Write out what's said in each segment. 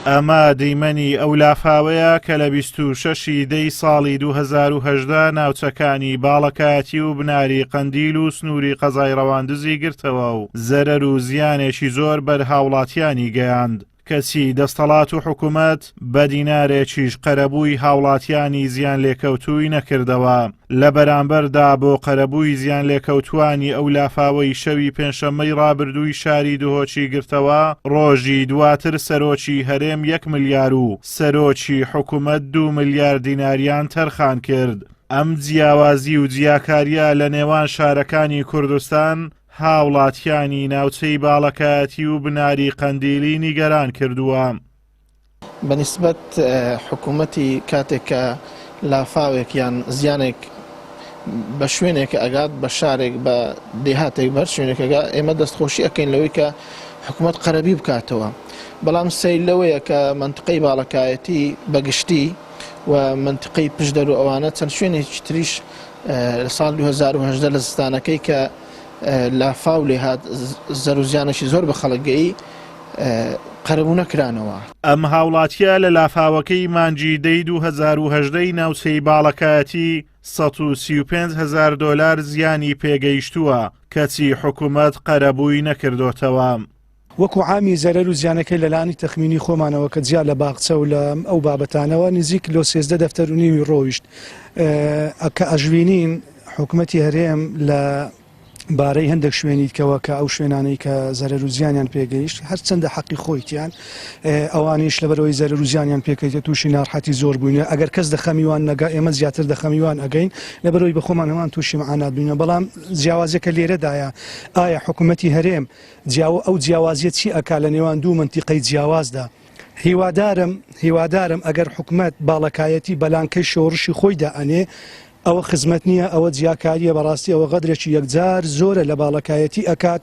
ئەمە دیمەنی ئەو لافاوەیە کە لە 26 ی دەی ساڵی 2018 ناوچەکانی باڵەکایەتی و بناری قەندیل و سنووری قەزای ڕەواندزی گرتەوە و زەرەر و زیانێکی زۆر بەر هاوڵاتیانی گەیاند. کەچی دەستەڵات و حکومەت بە دینارێکیش قەرەبووی هاوڵاتیانی زیانلێکەوتووی نەکردەوە. لە بەرامبەردا بۆ قەرەبووی زیانلێکەوتووانی ئەو لافاوەی شەوی پێنجشەممەی ڕابردووی شاری دهۆکی گرتەوە، ڕۆژی دواتر سەرۆکی هەرێم یەک ملیار و سەرۆکی حکومەت دوو ملیار دیناریان تەرخان کرد. ئەم جیاوازی و جیاکارییە لە نێوان شارەکانی کوردستان هاوڵاتیانی ناوچەی باڵەکایەتی و بناری قەندیلی نیگەران کردووە. بە نیسبەت حکوومەتی کاتێک کە لافاوێک یان زیانێک بە شوێنێک ئەگات بە شارێک بە دێهاتێک بەر شوێنێک ئەگا ئێمە دەستخۆشی ئەەکەین لەوەی کە حکوومەت قەرەبی بکاتەوە بەڵام سەیر لەوەیە کە منتقەی باڵەکایەتی بەگشتی و منتقەی پشدەر و ئەوانە چەند شوێنێکی تریش لە ساڵ 2018 لە زستانەکەی کە لافاو لێ هات زەر و زیانێکی زۆر بە خەڵک گەیی قەرەبوو نەکرانەوە. ئەم هاوڵاتییە لە لافاوەکەی مانگی دەی 2018 ی ناوچەی باڵەکایەتی 135 هەزار دۆلار زیانی پێگەیشتووە، کەچی حکومەت قەرەبووی نەکردۆتەوە. وەکو عامی زەرەر و زیانەکەی لە لانی تەخمینی خۆمانەوە کە جیا لە باخچە و لە ئەو بابەتانەوە نزیک لۆ 13 دەفتەر و نیوی ڕۆیشت کە ئەژوینین حکومەتی هەرێم لە بارەی هەندێک شوێنی کەوە کە ئەو شوێنانەی کە زەرەر و زیانیان پێگەیشت هەرچەندە حەقی خۆیتیان ئەوانیش لەبەرەوەی زەرەر و زیانیان پێکەیتە تووشی ناڕحەتی زۆر بووینە ئەگەر کەس دەخەمیوان نەگا ئێمە زیاتر دەخەمیوان ئەگەین لەبەرەوەی بەخۆمان هەمان تووشی معانات بووینە بەڵام جیاوازیەکە لێرەدایە ئایا حکوومەتی هەرێم جیاوە ئەو جیاوازیە چی ئەکا لە نێوان دوو مەنتیقەی جیاوازدا؟ هیوادارم هیوادارم ئەگەر حکومەت باڵەکایەتی بە لانکەی شۆڕشی خۆی دائەنێ ئەوە خزمەت نییە ئەوە جیاکاریە بەڕاستی ئەوە غەدرێکی یەکجار زۆرە لە باڵەکایەتی ئەکات.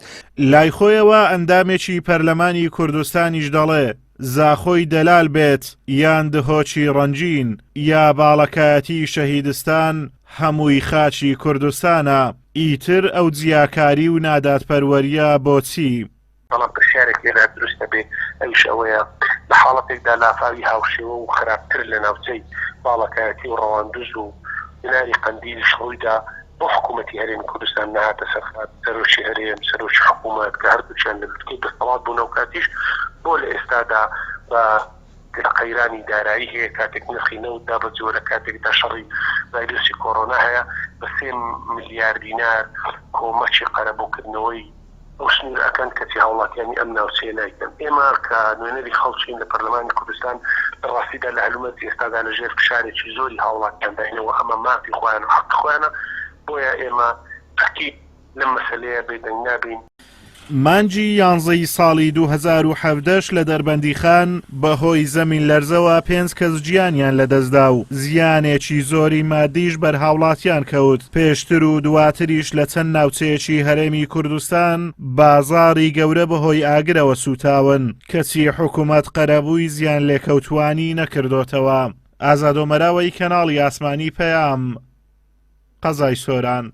لای خۆیەوە ئەندامێکی پەرلەمانی کوردستانیش دەڵێ، زاخۆی دەلال بێت یان دهۆکی ڕەنگین یا باڵەکایەتی شەهیدستان هەمووی خاکی کوردستانە، ئیتر ئەو جیاکاری و نادادپەروەرییە بۆچی؟ بەڵام پرسیارێک لێرە دروست دەبێ ئەویش ئەوەیە لە حاڵەتێکدا لافاوی هاوشێوە و خراپتر لە ناوچەی باڵەکایەتی و ڕەواندوز و بناری قەندیلیش ڕوویدا بۆ حکوومەتی هەرێمی کوردستان نەهاتە سەر خەت، سەرۆکی هەرێم، سەرۆکی حکوومەت کە هەردووکیان لە لوتکەی دەسەڵات بوون ئەوکاتیش بۆ لە ئێستادا بە لە قەیرانی دارایی هەیە، کاتێک نرخی نەوت دابەزیوە، لە کاتێکدا شەڕی ڤایرۆسی کۆرۆنا هەیە، بە سێ ملیار دینار کۆمەکی قەرەبووکردنەوەی ئەو سنوورە ئەکەن، کەچی هاوڵاتیانی ئەم ناوچەیە نایکەن. ئێمە کە نوێنەری خەڵکین لە پەرلەمانی کوردستان، لە ڕاستیدا لە هەلومەرجی ئێستادا لە ژێر فشارێکی زۆری هاوڵاتیانداین و ئەمە مافی خۆیان و حەقی خۆیانە، بۆیە ئێمە ئەکید لەم مەسەلەیە بێدەنگ نابین. مانگی یانزەی ساڵی 2017 لە دەربەندیخان بەهۆی زەمین لەرزەوە پێنج کەس گیانیان لەدەستدا و زیانێکی زۆری مادیش بەر هاوڵاتیان کەوت، پێشتر و دواتریش لە چەند ناوچەیەکی هەرێمی کوردستان بازاڕی گەورە بەهۆی ئاگرەوە سووتاون، کەچی حکومەت قەرەبووی زیانلێکەوتووانی نەکردۆتەوە. ئازاد ئۆمەراوەی کەناڵی ئاسمانی پەیام، قەزای سۆران.